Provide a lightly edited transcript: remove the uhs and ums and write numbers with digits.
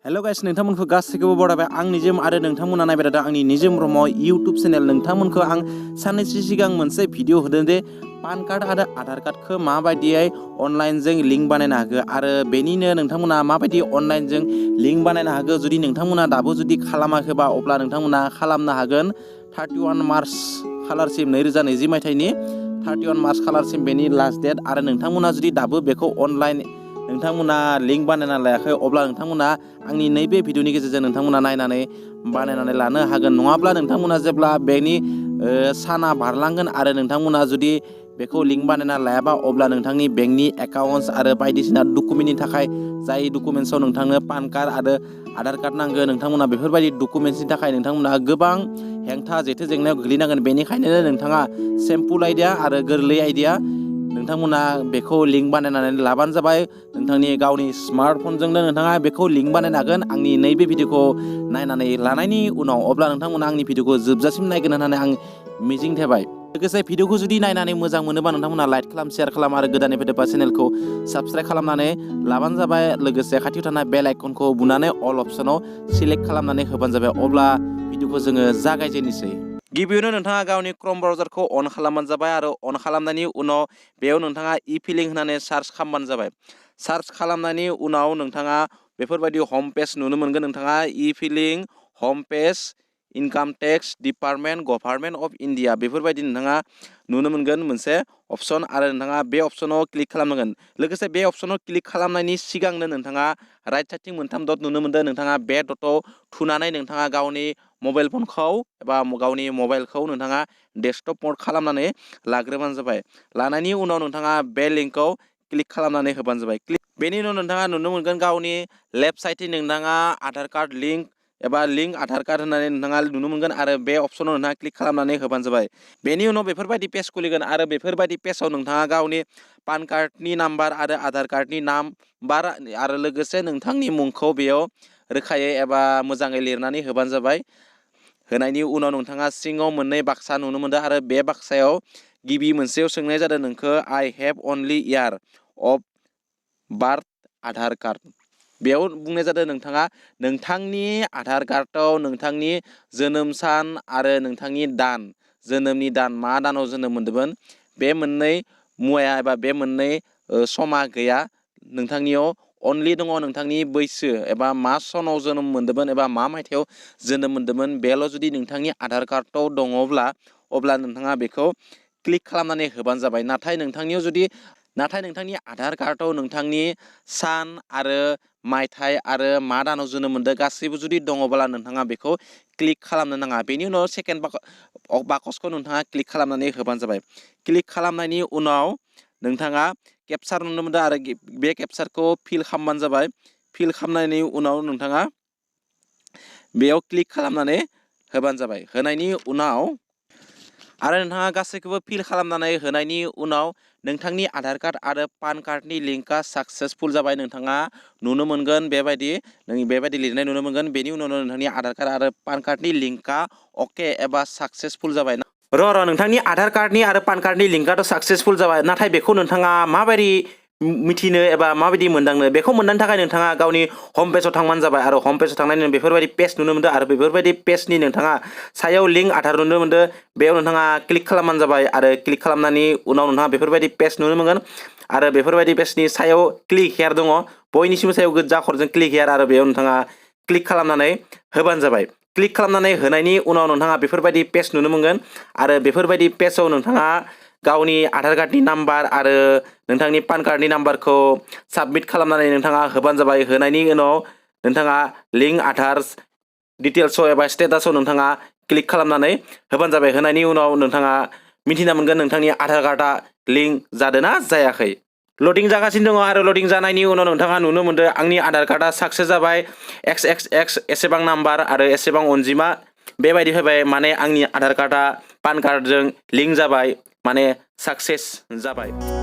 hello guys नोंथांमोनखौ गासैखौबो बरायबाय आं निजम आरो नोंथांमोना नायबाय थादों आंनि निजम ब्रह्म इउट्युब चेनेल नोंथांमोनखौ आं साननैसो सिगां मोनसे भिडिअ होदों दे पान कार्ड आरो आधार कार्डखौ माबायदियै अनलाइनजों लिंक बानायनो हागौ आरो बेनिनो नोंथांमोना माबायदि अनलाइनजों लिंक बानायनो हागौ जुदि नोंथांमोना दाबो जुदि खालामाखैबा अब्ला नोंथांमोना खालामनो हागोन 31 मार्च खालारसिम 2020 मायथाइनि 31 मार्च खालारसिम बेनि लास्ट डेट आरो नोंथांमोना जुदि दाबो बेखौ अनलाइन नोंथांमोना लिंक बानायना लायाखै अब्ला नोंथांमोना आंनि नैबे भिडिअनि गेजेरजों नोंथांमोना नायनानै बानायनानै लानो हागोन नङाब्ला नोंथांमोना जेब्ला बेनि साना बारलांगोन आरो नोंथांमोना जुदि बेखौ लिंक बानायना लायाबा अब्ला नोंथांनि बेंकनि एकाउन्ट्स आरो बायदिसिना डकुमेन्टनि थाखाय जाय डकुमेन्ट्सआव नोंथांनो पान कार्ड आरो आधार कार्ड नांगौ नोंथांमोना बेफोरबायदि डकुमेन्ट्सनि थाखाय नोंथांमोना गोबां हेंथा जेथो जेंनायाव गोग्लैनांगोन बेनिखायनो नोंथाङा सिम्पोल आइडिया आरो गोरलै आइडिया नोंथांमोना बेखौ लिंक बानायनानै लाबानो जाबाय नोंथांनि गावनि स्मार्टफनजोंनो नोंथाङा बेखौ लिंक बानायनो हागोन आंनि नैबे भिडिअखौ नायनानै लानायनि उनाव अब्ला नोंथांमोना आंनि भिडिअखौ जोबजासिम नायगोन होननानै आं मिजिं थाबाय लोगोसे भिडिअखौ जुदि नायनानै मोजां मोनोबा नोंथांमोना लाइक खालाम शेयार खालाम आरो गोदानै फैदोंबा चेनेलखौ साबस्क्राइब खालामनानै लाबानो जाबाय लोगोसे खाथियाव थानाय बेल आइकनखौ बुनानै अल अप्सनाव सिलेक्ट खालामनानै होबानो जाबाय अब्ला भिडिअखौ जोङो जागायजेननोसै गिबियावनो नोंथाङा गावनि क्रोम ब्राउजारखौ अन खालामबानो जाबाय आरो अन खालामनायनि उनाव बेयाव नोंथाङा इ-फिलिं होनानै सार्च खालामबानो जाबाय सार्च खालामनायनि उनाव नोंथाङा बेफोरबायदि हम पेज नुनो मोनगोन नोंथाङा e filing home page income tax department government of India बेफोरबायदि नोंथाङा नुनो मोनगोन मोनसे अपसन आरो नोंथाङा बे अपसनाव क्लिक खालामनांगोन लोगोसे बे अपसनाव क्लिक खालामनायनि सिगांनो नोंथाङा राइट साइडथिं मोनथाम डट नुनो मोनदों नोंथाङा बे डटआव थुनानै नोंथाङा गावनि मबाइल फनखौ एबा गावनि मबाइलखौ नोंथाङा डेस्कटप मड खालामनानै लाग्रोबानो जाबाय लानायनि उनाव नोंथाङा बे लिंकखौ क्लिक खालामनानै होबानो जाबाय बेनि उनाव नोंथाङा नुनो मोनगोन गावनि लेफ्ट साइडथिं नोंथाङा आधार कार्ड लिंक एबा लिंक आधार कार्ड होननानै नोंथाङा नुनो मोनगोन आरो बे अपसनाव नोंथाङा क्लिक खालामनानै होबानो जाबाय बेनि उनाव बेफोरबायदि पेज खुलिगोन आरो बेफोरबायदि पेजाव नोंथाङा गावनि पान कार्डनि नाम्बार आरो आधार कार्डनि नाम्बार आरो लोगोसे नोंथांनि मुंखौ बेयाव रोखायै एबा मोजाङै लिरनानै होबानो जाबाय होनायनि उनाव नोंथाङा सिङाव मोननै बाक्सा नुनो मोनदों आरो बे बाक्सायाव गिबि मोनसेयाव सोंनाय जादों नोंखौ I have only year of birth Aadhaar card बेयाव बुंनाय जादों नोंथाङा नोंथांनि आधार कार्डआव नोंथांनि जोनोम सान आरो नोंथांनि दान जोनोमनि दान मा दानाव जोनोम मोन्दोंमोन बे मोननै मुवाया एबा बे मोननै समा गैया नोंथांनियाव अनलि दङ नोंथांनि बैसो एबा मा सनाव जोनोम मोन्दोंमोन एबा मा मायथाइयाव जोनोम मोन्दोंमोन बेल' जुदि नोंथांनि आधार कार्डआव दङब्ला अब्ला नोंथाङा बेखौ क्लिक खालामनानै होबानो जाबाय नाथाय नोंथांनि आधार कार्डआव नोंथांनि सान आरो मायथाइ आरो मा दानाव जोनोम मोन्दों गासैबो जुदि दङब्ला नोंथाङा बेखौ क्लिक खालामनो नाङा बेनि उनाव सेकेन्ड बाकसखौ नोंथाङा क्लिक खालामनानै होबानो जाबाय क्लिक खालामनायनि उनाव नोंथाङा केपचार नुनो मोनदों आरो बे केपचारखौ फिल खालामबानो जाबाय फिल खालामनायनि उनाव नोंथाङा बेयाव क्लिक खालामनानै होबानो जाबाय होनायनि उनाव आरो नोंथाङा गासैखौबो फिल खालामनानै होनायनि उनाव नोंथांनि आधार कार्ड आरो पान कार्डनि लिंकआ साक्सेसफुल जाबाय नोंथाङा नुनो मोनगोन बेबायदि लिरनाय नुनो मोनगोन बेनि उनावनो नोंथांनि आधार कार्ड आरो पान कार्डनि लिंकआ अके एबा साक्सेसफुल जाबाय नोंथांनि आधार कार्डनि आरो पान कार्डनि लिंकआथ' साक्सेसफुल जाबाय नाथाय बेखौ नोंथाङा माबायदि मिथिनो एबा माबायदि मोनदांनो बेखौ मोनदांनो थाखाय नोंथाङा गावनि हम पेजाव थांबानो जाबाय आरो हम पेजाव थांनायनि उनाव बेफोरबायदि पेज नुनो मोनदों आरो बेफोरबायदि पेजनि नोंथाङा सायाव लिंक आधार नुनो मोनदों बेयाव नोंथाङा क्लिक खालामबानो जाबाय आरो क्लिक खालामनायनि उनाव नोंथाङा बेफोरबायदि पेज नुनो मोनगोन आरो बेफोरबायदि पेजनि सायाव क्लिक हेयार दङ बयनिसिमबो सायाव गोजा खरजों क्लिक हेयार आरो बेयाव नोंथाङा क्लिक खालामनानै होबानो जाबाय क्लिक खालामनानै होनायनि उनाव नोंथाङा बेफोरबायदि पेज नुनो मोनगोन आरो बेफोरबायदि पेजाव नोंथाङा गावनि आधार कार्डनि नाम्बार आरो नोंथांनि पान कार्डनि नाम्बारखौ साबमिट खालामनानै नोंथाङा होबानो जाबाय होनायनि उनाव नोंथाङा लिंक आधार डिटेल्सआव एबा स्टेटासाव नोंथाङा क्लिक खालामनानै होबानो जाबाय होनायनि उनाव नोंथाङा मिथिना मोनगोन नोंथांनि आधार कार्डआ लिंक जादों ना जायाखै लडिं जागासिनो दङ आरो लडिं जानायनि उनाव नोंथाङा नुनो मोनदों आंनि आधार कार्डआ साक्सेस जाबाय एक्स एसेबां नाम्बार आरो एसेबां अनजिमा बेबायदि फैबाय माने आंनि आधार कार्डआ पान कार्डजों लिंक जाबाय माने साक्सेस जाबाय